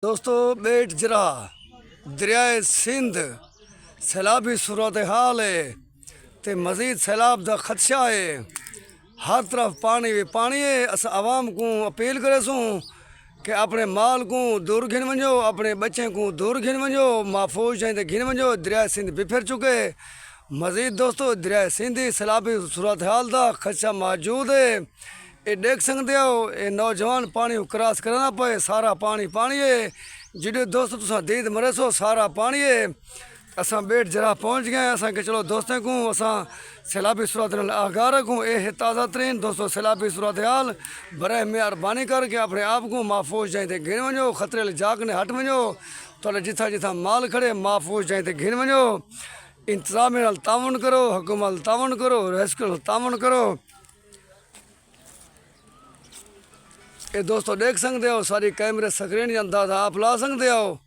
دوستو، بیٹ جرہ دریائے سندھ سیلابی صورتحال ہے تے مزید سیلاب دا خدشہ ہے۔ ہر طرف پانی وی پانی ہے۔ اساں عوام کوں اپیل کریسوں کہ اپنے مال کوں دور گھن ونجو، اپنے بچیں کوں دور گھن ونجو، محفوظ جائیں تے گھن ونجو۔ دریائے سندھ بپھر چکے۔ مزید دوستو، دریائے سندھ سیلابی صورتحال دا خدشہ موجود ہے۔ اے ڈیکھ سنگدے ہو، اے نوجوان پانی کوں کراس کرنا پئے، سارا پانی پانی ہے۔ جیڈے دوست تساں دید مریسو، سارا پانی ہے۔ اساں بیٹ جرہ پہنچ گئے، اساں کہ چلو دوستیں کوں اساں سیلابی صورت نال آگاہ رکھوں۔ اے ہے تازہ ترین دوستو سیلابی صورتحال۔ برائے مہربانی کر کے اپنے آپ کوں محفوظ جائیں تے گھن ونجو، خطرے والے جاگ نے ہٹ ونجو۔ تو جتھاں جتھاں مال کھڑے محفوظ جائیں تے گھن ونجو۔ انتظامیہ نال تعاون کرو، حکومت نال تعاون کرو، ریسکیو نال تعاون کرو۔ اے دوستو ڈیکھ سنگدے ہو، ساری کیمرے سکرین اندازہ آپ لا سنگدے ہو۔